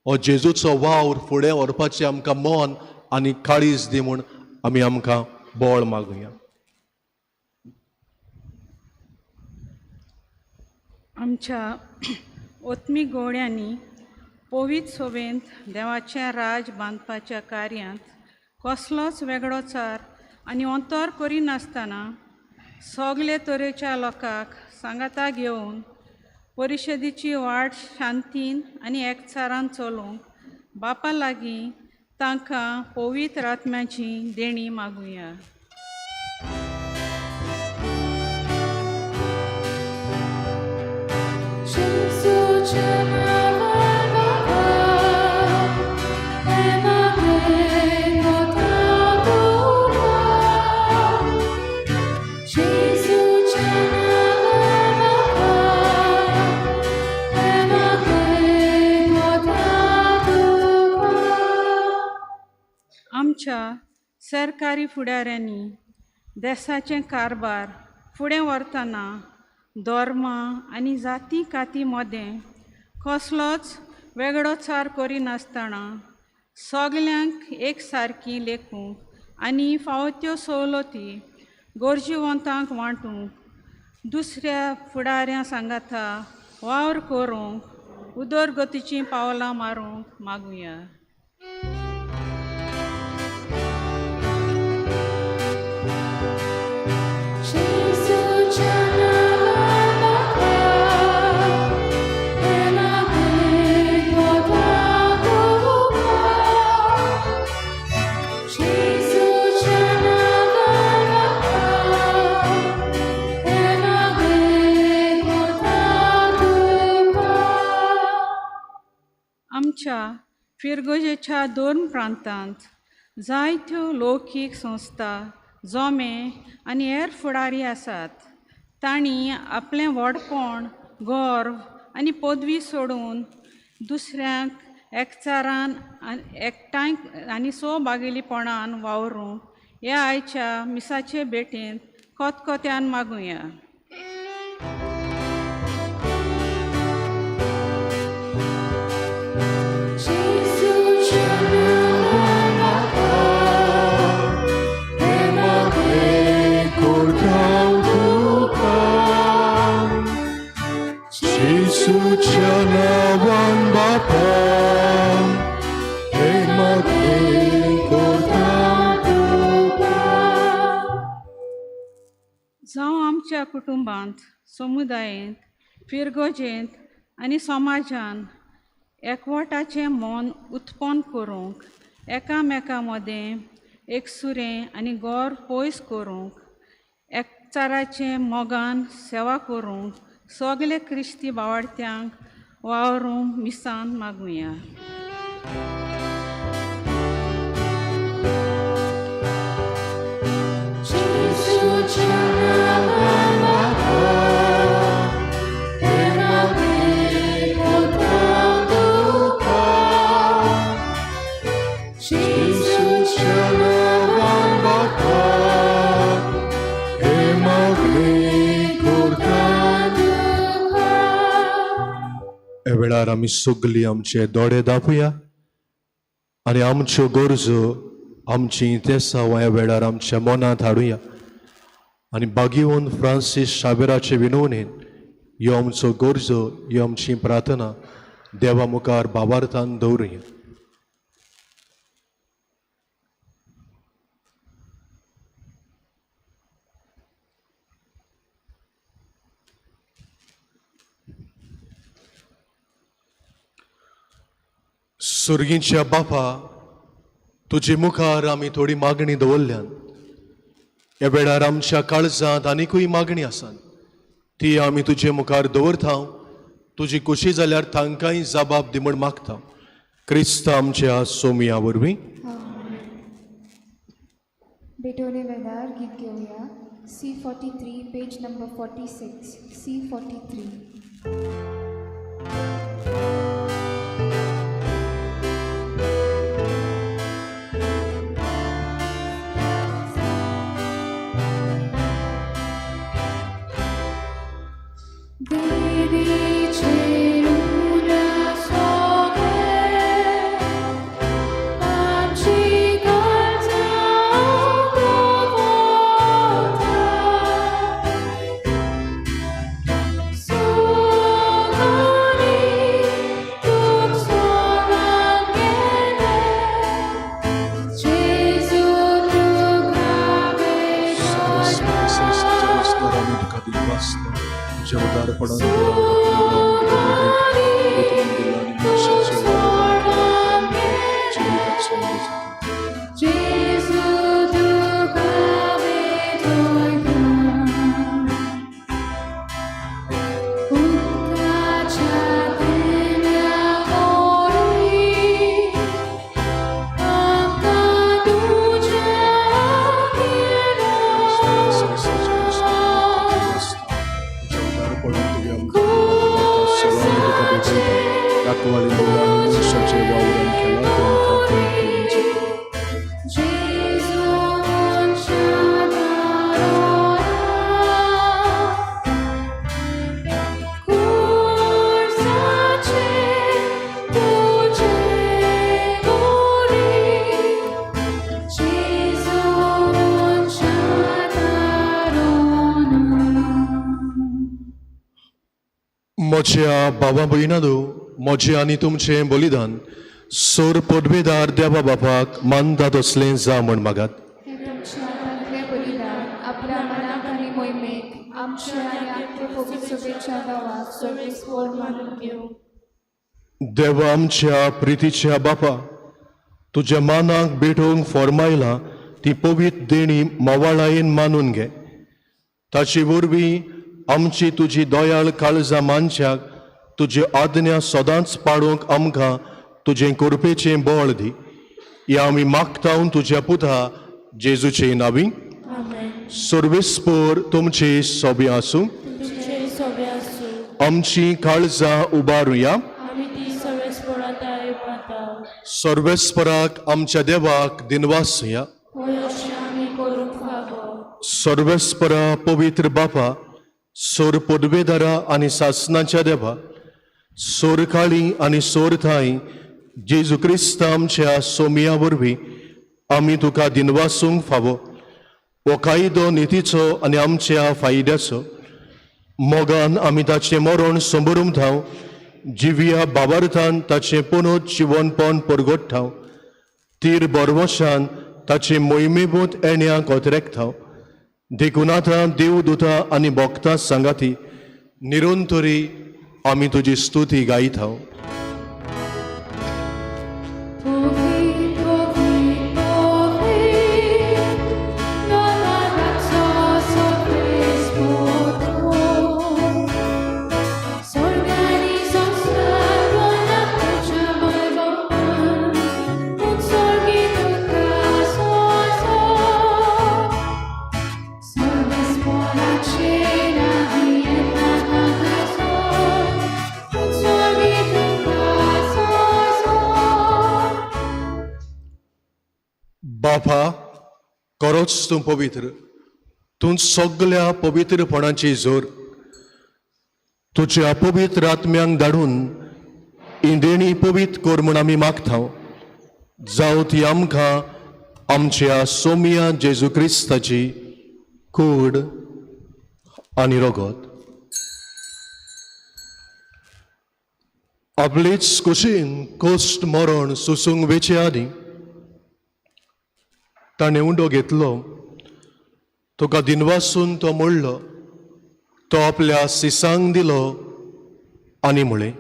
हो जेजूचो वावर फुडें व्हरपाचें आमकां मन आनी काळीज दी म्हूण आमी आमकां बळ मागुया. आमच्या ओतमी गोड्यांनी पवित्र सोबेंत देवाचें राज बांदपाच्या कार्यांत कसलोच वेगळोचार आनी अंतर करिनासतना सगले तरेच्या लोकांक सांगाता घेवन परिशदेची वाट शांतीन आनी एकचारान चलोवंक बापा लागीं तांकां पवित्र आत्म्याची देणी मागुया. आमच्या सरकारी फुडाऱ्यांनी देसाचें कारबार फुडें व्हरतना धर्मां आनी जाती काती मदें कसलोच वेगळोचार करिनासतना सगल्यांक एक सारकी लेखूंक आनी फावो त्यो सवलती गरजेवंतांक वांटूंक दुसऱ्या फुडाऱ्यां सांगाता वावर करूंक उदरगतीचीं पावलां मारूंक मागुया. आमच्या फिरगोजेच्या दोन प्रांतांत जायत्यो लौकीक संस्था जोमे आनी हेर फुडारी आसात. तांणी आपलें व्हडपण गर्व आनी पदवी सोडून दुसऱ्यांक एकचारान एकठांय आनी सोबागेलीपणान वावरूंक ह्या आयच्या मिसाचे भेटेंत खतखत्यान मागुया. जेजूच्या नांवान बापा हे मागणें करता तुका. जावं आमच्या कुटुंबांत, समुदायेंत, फिरगोजेंत आनी समाजान एकवटाचें मन उत्पन्न करूंक, एकामेका मदें एकसुरें आनी गोर पयस करूंक, एकचाराचें मोगान सेवा करूंक सगळे क्रिस्ती बावडत्यांक वावरूंक मिसान मागुया. जेजूच्या नांवान बापा हे मागणें करता तुका. ह्या वेळार आमी सगळीं आमचे दोळे दापुया आनी आमच्यो गरजो, आमची तेसांव ह्या वेळार आमच्या मनांत हाडुया आनी बागीवन फ्रांसीस शाबेराचे विनवणेन ह्यो आमचो गरजो, ह्यो आमची प्रार्थना देवा मुखार बाबार्थान दवरुया. सुर्गींच्या बापा, तुजे मुखार आमी थोडी मागणी दवरल्यान. ह्या वेळार आमच्या काळजांत आनिकूय मागणी आसात, ती आमी तुजे मुखार दवरता. तुजी खुशी जाल्यार तांकांय जबाब दी म्हूण मागता. क्रिस्त आमच्या सोमया वरवीं. भेटवणे वेळार गीत घेवया. C 43, page number 46, C 43. तुझ्या उदारपणान म्हज्या बाबा भयणांनो, म्हजें आनी तुमचें बलिदान सोर पदवेदार देवा बापाक मानता तसलें जा म्हण मागात. हें तुमच्या हातांतलें बलिदान आपल्या मनाक आनी मोहिमेक आमच्या आनी आपले पवित्र सभेच्या नांवाक सर्वेस्पोर मानून घेवं. देवा आमच्या प्रितीच्या बापा, तुज्या मानाक भेटोवंक फॉर्मायलां ती पवित्र देणी मवाळायेन मानून घे. ताचे वरवीं आमची तुजी दयाळ काळजां मानच्याक तुजी आज्ञा सदांच पाडूंक आमकां तुजें करपेचें बळ दी. ह्या आमी मागता तुज्या पुता जेजूचे नावी. सर्वेस्पोर तुमचे सोबी आसूं. आमची काळजां उबारुया. सर्वेस्पराक आमच्या देवाक दिनवासया। होय अशें आमी करूंक फावो। सर्वेस्परा पवित्र बापा, सोर पदवेदारा आनी सासनाच्या देवा, सोर काळी आनी सोर थांय जेजू क्रिस्त आमच्या सोमिया वरवीं आमी तुका दिनवासूंक फावो। हो कायदो नितीचो आनी आमच्या फायद्याचो। मोगान आमी ताचें मरण समरून धांव, जिव्या बाबार्थान ताचें पुनोत जिवनपण परगोट्ठाव, तीर बरवशान ताचे मोहिमेभूत येण्या कोतरेकथाव। देखून आतां देवदूता आनी भक्तां सांगाती निरंतरी आमी तुजी स्तुती गायताव। बापा, खरोच तूं पवित्र, तूं सगल्या पवित्रपणाची जोर। तुज्या पवित्र आत्म्यांक धाडून इंदेणी पवित्र कर म्हूण आमी मागता। जावं ती आमकां आमच्या सोमिया जेजू क्रिस्ताची कूड आनी रगत। आपलेच कुशीन कोश्ट मरण सोसूंक वेचे आदीं ताणें उंडो घेतलो, तुका दिनवासून तो मोडलो, तो आपल्या सिसांक दिलो आनी म्हळें,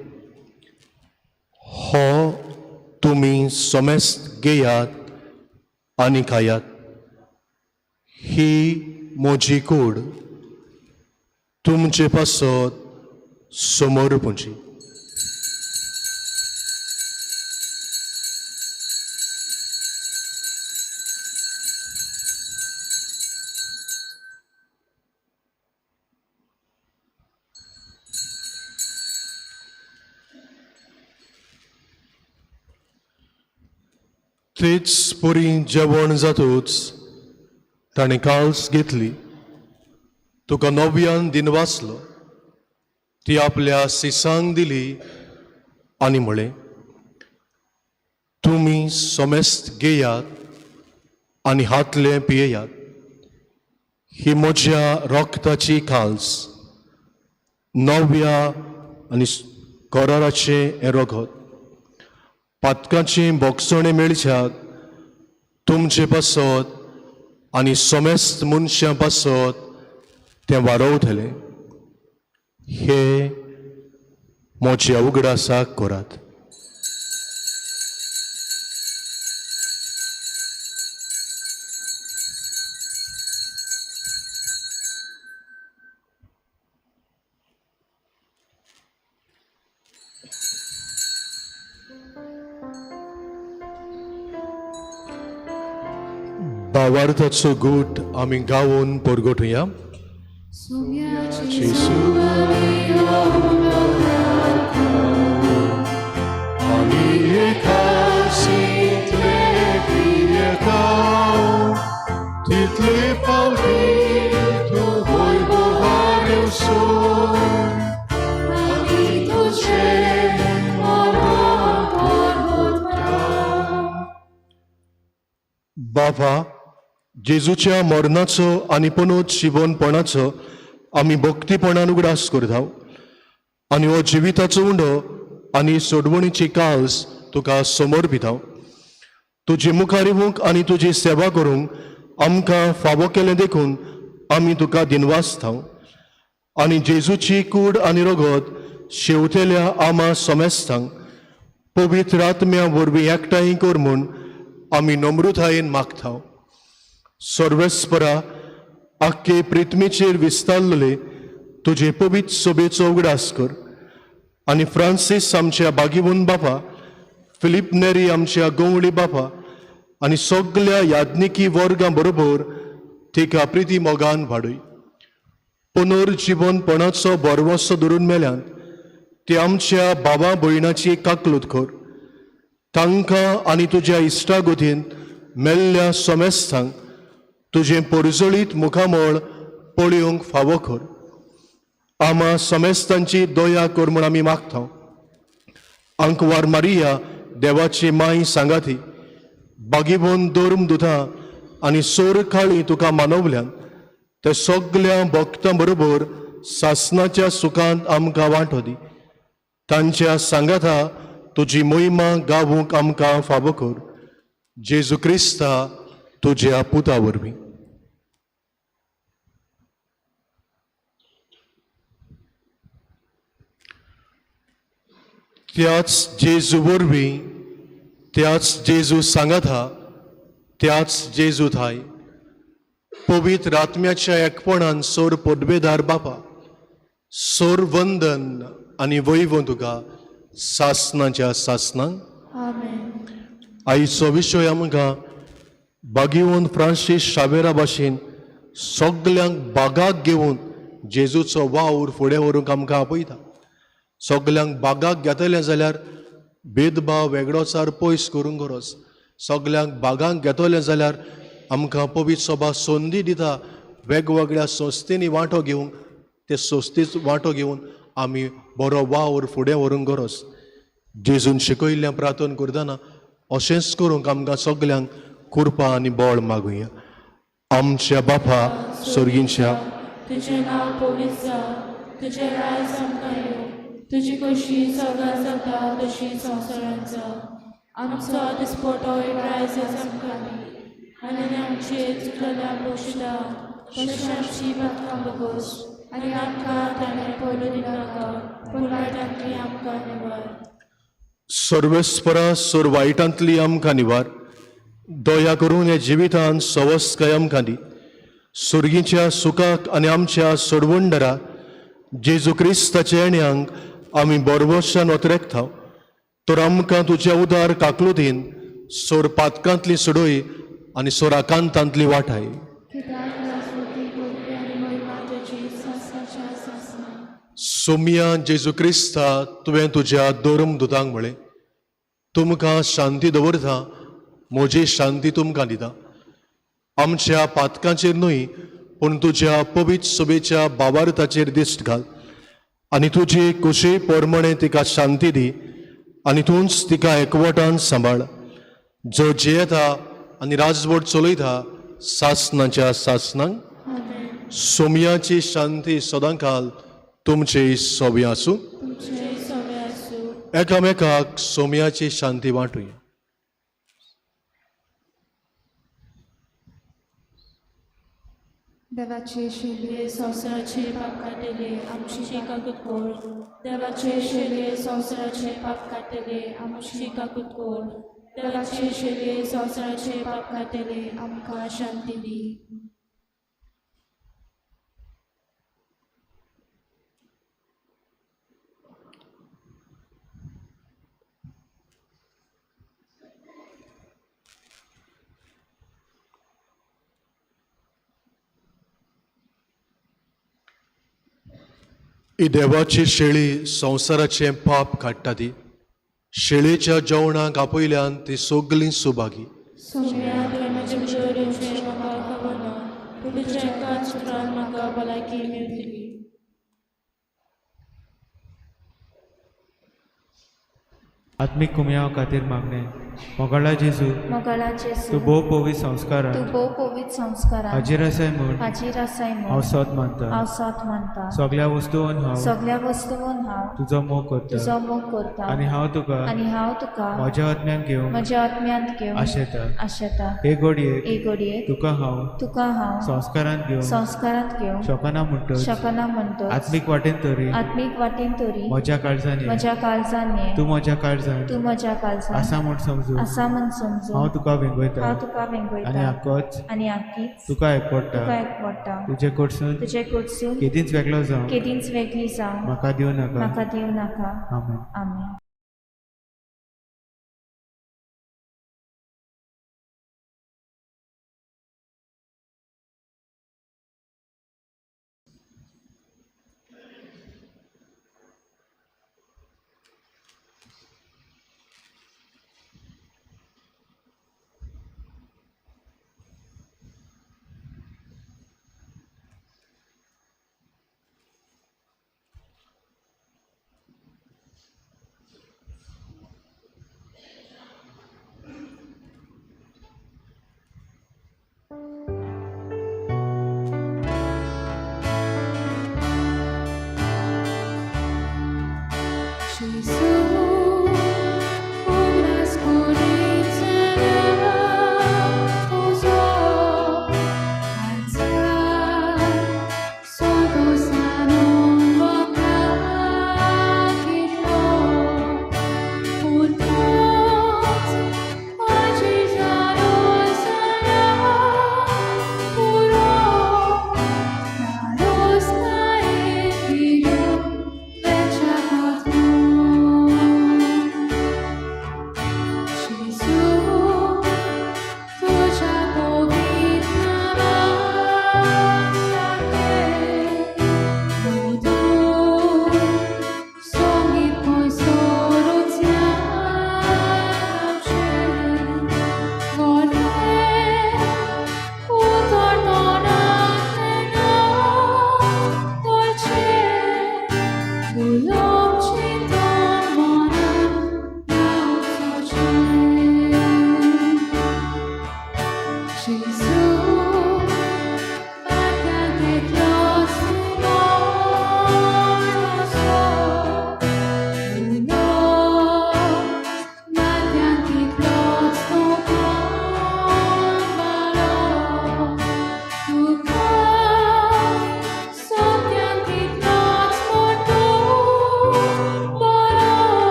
हो तुमी समेस्त घेयात आनी खायात, ही म्हजी कूड तुमचे पासत समोर पुंची। तेच परी जेवण जातूच ताणें काल्स घेतली, तुका नव्यान दिनवासलो, ती आपल्या सिसांक दिली आनी म्हळें, तुमी समेस्त घेयात आनी हातले पियेयात, ही म्हज्या रक्ताची काल्स, नव्या आनी कराराचें हें रगत, पातकाचें बोगसणें मेळच्याक तुमचे पासत आनी समेस्त मनशां पासत तें वारोवतलें। हे म्हज्या उगडासाक करात। भावार्थाचो गूट आमी गावोन परगटुया। तितले फावटी तूं वैभवार बाबा, जेजूच्या मरणाचो आनी पुनोत जिवनपणाचो आमी भक्तीपणान उगडास करता आनी हो जिविताचो उंडो आनी सोडवणीची काल्स तुका समर्पिता। तुजे मुखार येवंक आनी तुजी सेवा करूंक आमकां फावो केलें देखून आमी तुका दिनवासता आनी जेजूची कूड आनी रगत शेवतेल्या आमा समेस्तांक पवित्र आत्म्या वरवीं एकठांय कर म्हूण आमी नम्रतायेन मागता। सर्वेस्परा, आख्खे पृथ्वीचेर विस्तारलेले तुजे पवित्र सोबेचो उगडास कर आनी फ्रांसीस आमच्या बागीवून बापा, फिलीप नेरी आमच्या गवळी बापा आनी सगल्या याज्ञिकी वर्गां बरोबर तिका प्रिती मोगान वाडय। पुनर्जिवनपणाचो बरवसो धरून मेल्यान ती आमच्या बाबा भयणाची काकलूत कर। तांकां आनी तुज्या इश्टागतीन मेल्ल्या समेस्तांक तुजें परजळीत मुखामळ पळोवंक फावो कर. आमा समेस्तांची दया कर म्हूण आमी मागता. आंकवार मारिया देवाची माय सांगाती बागीबोन धर्म दुता आनी सोर काळी तुका मानवल्यान ते सगल्या भक्तां बरोबर सासनाच्या सुखांत आमकां वांटो दी. तांच्या सांगाता तुजी मोहिमा गावूंक आमकां फावो कर. जेजू क्रिस्ता तुज्या पुता वरवीं. त्याच जेजू वरवीं, त्याच जेजू सांगाता, त्याच जेजू थाय पवित्र आत्म्याच्या एकपणान सोर पदवेदार बापा सोर वंदन आनी वैभव तुका सासनाच्या सासनांक. आयचो विशय आमकां बागीवन फ्रांसीस शावेरा भाशेन सगल्यांक बागाक घेवन जेजूचो वावर फुडें व्हरूंक आमकां आपयता. सगल्यांक बागाक घेतलें जाल्यार भेदभाव वेगळोचार पयस करूंक गरज. सगल्यांक बागांक घेतलें जाल्यार आमकां पवित्र सभा संदी दिता वेगवेगळ्या संस्थेंनी वांटो घेवंक. ते संस्थेच वांटो घेवन आमी बरो वावर फुडें व्हरूंक गरज. जेजून शिकयल्लें प्रार्थना करतना अशेंच करूंक आमकां सगल्यांक कृपा आनी बळ मागुया. आमच्या बापा सर्गींच्या, तुजें नांव पवित्र जावं, तुजें राज आमकां येवं, तुजी खोशी सगळ्यां जाता तशी संवसारांत जावं. आमचो दिसपटो रायज आमकां दी आनी आमचे चुकलेल्या बक्षिता तशें आमची पातकां बगोस आनी आमकां ताणें पयलो दिनाका पूण वायटांतली आमकां निवार. सर्वेस्परा सोर वायटांतली आमकां निवार. दया करून ह्या जिवितांत सवस्काय आमकां दी. सुर्गीच्या सुखाक आनी आमच्या सोडवणदारा जेजू क्रिस्ताच्या येण्यांक आमी बरवशान ओतरेकता. तर आमकां तुज्या उदार काकलुतीन सोर पातकांतली सोडय आनी सोर आकांतांतली वाटाय. सोमिया जेजू क्रिस्ता, तुवें तुज्या धर्म दुतांक म्हळें, तुमकां शांती दवरता, म्हजी शांती तुमकां दिता. आमच्या पातकांचेर न्हय पूण तुज्या पवित्र सभेच्या बावार्थाचेर दिश्ट घाल आनी तुजी कुशी पोरमणे तिका शांती दी आनी तूंच तिका एकवटान सांबाळ, जो जियेता आनी राजवट चलयता सासनाच्या सासनांक. सोमयाची शांती सदांकाल तुमचे सोबी आसूं. एकामेकाक सोमयाची शांती वांटुया. देवाचे शेले संवसाराचे पाप काडटले आमची काकूत कोर. देवाचे शेले संवसाराचे पाप काडटले आमची काकूत कोर. देवाचे शेले संवसाराचे पाप काडटले आमकां शांती दी. ही देवाची शेळी संवसाराचें पाप काडटा ती शेळेच्या जेवणाक आपयल्यान ती सगळीं सुभागी. आत्मीक कुमयाव खातीर मागणें. मोगाळा जेजू, मोगाळा जेजू, तूं भोव पवित्र संस्कारान, तूं भोव पवित्र संस्कारान हाजीर आसाय म्हूण, हाजीर आसाय म्हूण हांव सत मानता, हांव सत मानता. सगळ्या वस्तून हांव, सगळ्या वस्तून हांव तुजो मोग करता, तुजो मोग करता आनी हांव तुका, आनी हांव तुका म्हज्या आत्म्यान घेवन, म्हज्या आत्म्यांत घेवन आशेता, आशेता. हे घडयेक, हे घडयेक तुका हांव, तुका हांव संस्कारांत घेवन, संस्कारांत घेवन शकना म्हणटच, शकना म्हणटच आत्मीक वाटेन तरी, आत्मीक वाटेन तरी म्हज्या काळजान, म्हज्या काळजान ये, तूं म्हज्या काळजान, तूं म्हज्या काळजान आसा म्हूण समजून, आसा म्हूण समजून हांव तुका वेंगयता, हांव तुका वेंगयता आनी आकोच, आनी आकीच तुका एकवडटा, तुका एकवडटा. तुजे कडसून, तुजे कडसून केदींच वेगळो जावं, केदींच वेगळी जावं म्हाका दिवं नाका, म्हाका दिवं नाका. आमेन. आमेन. उगडास करीत जाल्यार तुजो काळजार संतोशान वखा कितलो पूण तोच आजी जालो जाल्यार पुरो धाडोस कांय दिलो वेच्या खातून.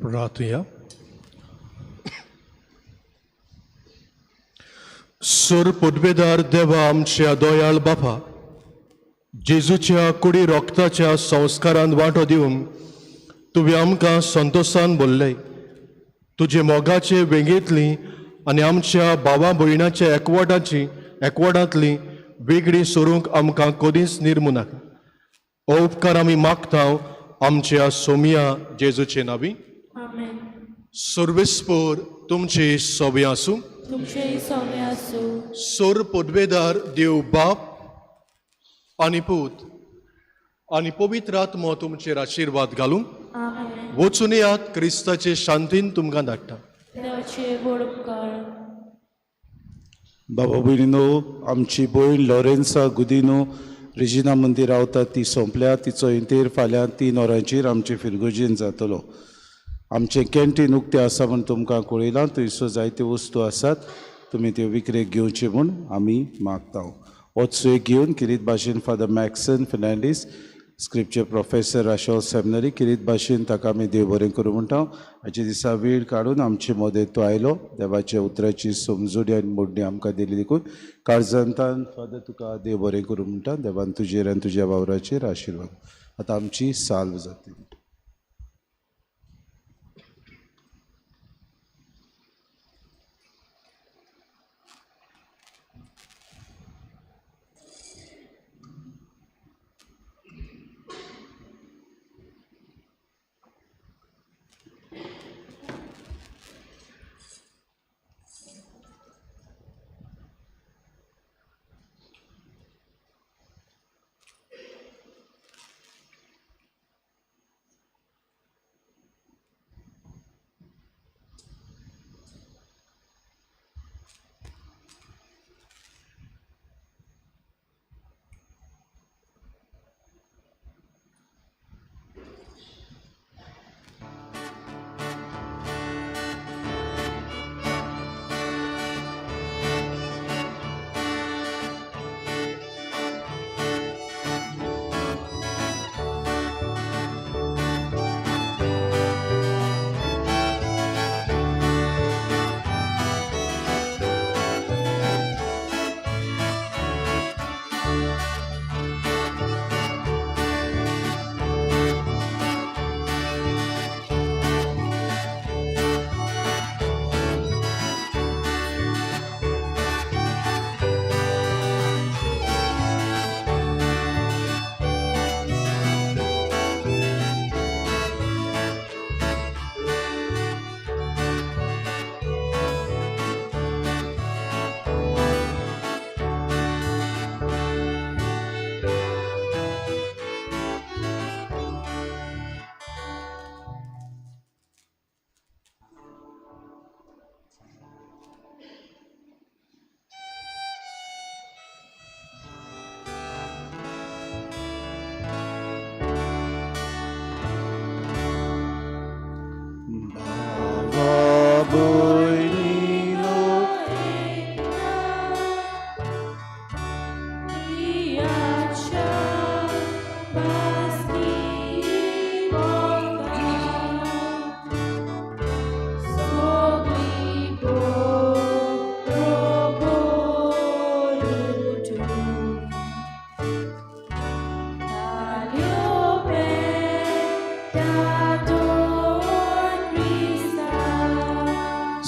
प्रार्थुया. सोर पदवेदार देवा आमच्या दोयाळ बापा, जेजूच्या कुडी रोगताच्या संस्कारान वांटो दिवन तुवें आमकां संतोशान बोल्ले. तुजे मोगाचे वेंगेंतली आनी आमच्या भावा भयणाच्या एकवटाची एकवटांतली वेगळी सोरूंक आमकां कदींच निर्मू नाका. हो उपकार आमी मागता आमच्या सोमिया जेजूचे नावी. आमेन. सर्वेस्पोर तुमची सोबी आसूं. तुमचेय सौम्य आसूं. सोर पदवेदार देव बाप आनी पूत आनी पवित्र आत्मो तुमचेर आशिर्वाद घालूं. आमेन. वचून येयात, क्रिस्ताचे शांतीन तुमकां धाडटा. देवाचे व्हड उपकार. बाबा भयणीनो, आमची भयण लॉरेन्सा गुदिनो रेजिना मंदीर रावता ती सोंपल्या. तिचो इंतेर फाल्यां 3 वरांचेर आमचे फिरगोजेन जातलो. आमचें कॅन्टीन उक्तें आसा म्हूण तुमकां कळयलां. थंयसर जायत्यो वस्तू आसात, तुमी त्यो विकरेक घेवच्यो म्हूण आमी मागता. होच एक घेवन किरीत भाशेन Father Maxon Fernandes, scripture professor Rachol seminary, किरीत भाशेन ताका आमी देव बरें करूं म्हणटा. हाचे दिसा वेळ काडून आमचे मदें तो आयलो. देवाच्या उतराची समजूणी आनी मोडणी आमकां दिली देखून काळजांतान फादर तुका देव बरें करूं म्हणटा. देवान तुजेर आनी तुज्या वावराचेर आशिर्वाद. आतां आमची साल्व जातली.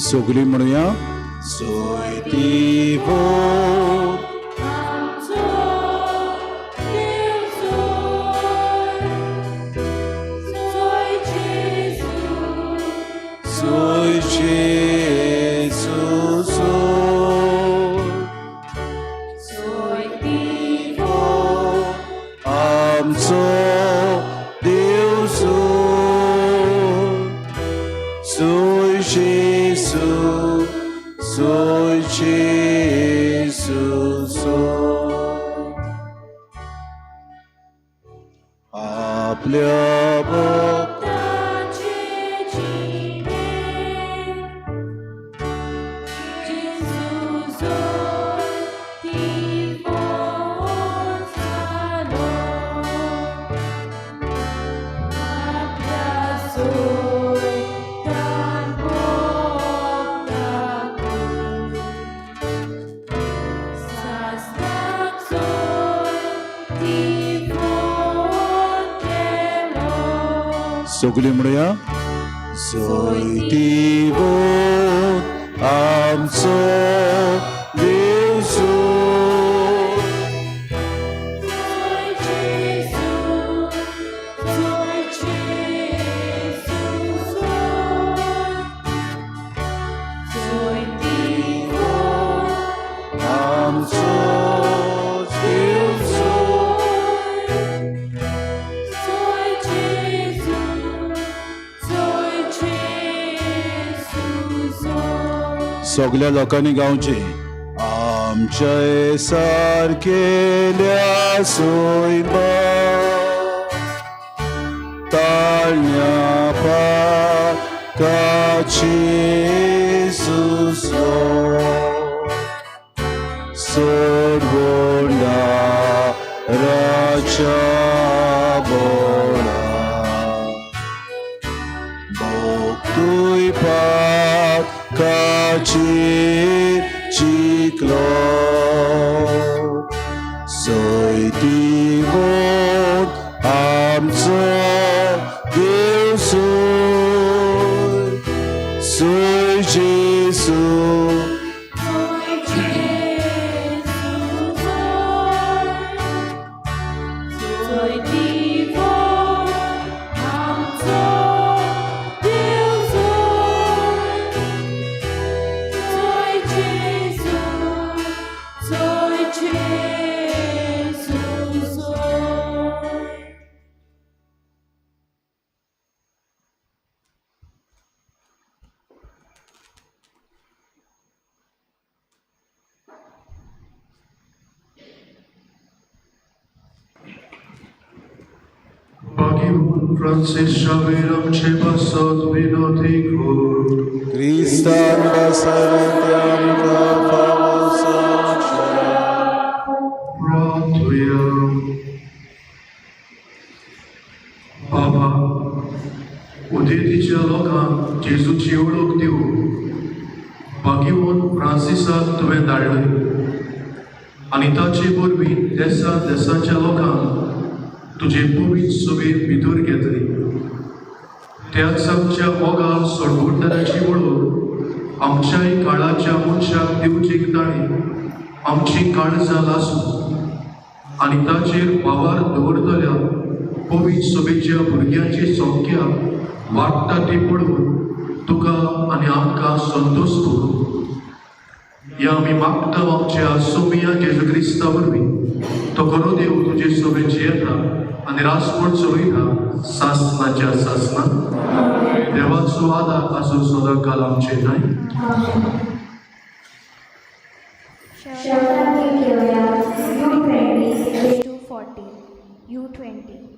सगळीं म्हणुया सोयती सगळीं म्हणुया जैतिवंत आमचो देव Joy Jesu, Joy Jesu, Joy Joy आमचो देव Joy Jesu, Joy Jesu, Joy. सगळ्या लोकांनी गावचें आमचे सारकेल्या सोयबा ताळण्या पाकाची सुसो सोडवंडा राच्या बोळा भोगतूय पाकाची चिकलो जैतिवंत आमचो देव सोय सोय जेसू Joy Jesu, Joy. Joy Divo, आमचो देव जोय. Joy Jesu, Joy Jesu, Joy. बागीवन Francis Xavier आमचे पासत विनोती कर क्रिस्तान बसरते आमकां फावो जावचें. प्रार्थुया. बाबा उदेंतीच्या लोकांक जेजूची वळख दिवंक बागीवन फ्रांसिसाक तुवें धाडलें आनी ताचे वरवीं देसा देसाच्या लोकांक तुजे पवित्र सभेंत भितर घेतली. त्याच आमच्या मोगाल सोडवणदाराची वळख आमच्याय काळाच्या मनशाक दिवचीक ताणें आमची काळजां लासूं आनी ताचेर भावार दवरतल्या पवित्र सभेच्या भुरग्यांची संख्या वाडटा ती पळोवन तुका आनी आमकां संतोश करूं. ह्या आमी मागता आमच्या सोमिया जेजू क्रिस्ता वरवीं. तो खरो देव तुजे सभेत जियेता आनी रासपण चलयता सासनाच्या सासना. देवाचो आदार आसूं सदांकाल आमचे न्हय. शेवटाक घेवया U20 page 240 U20.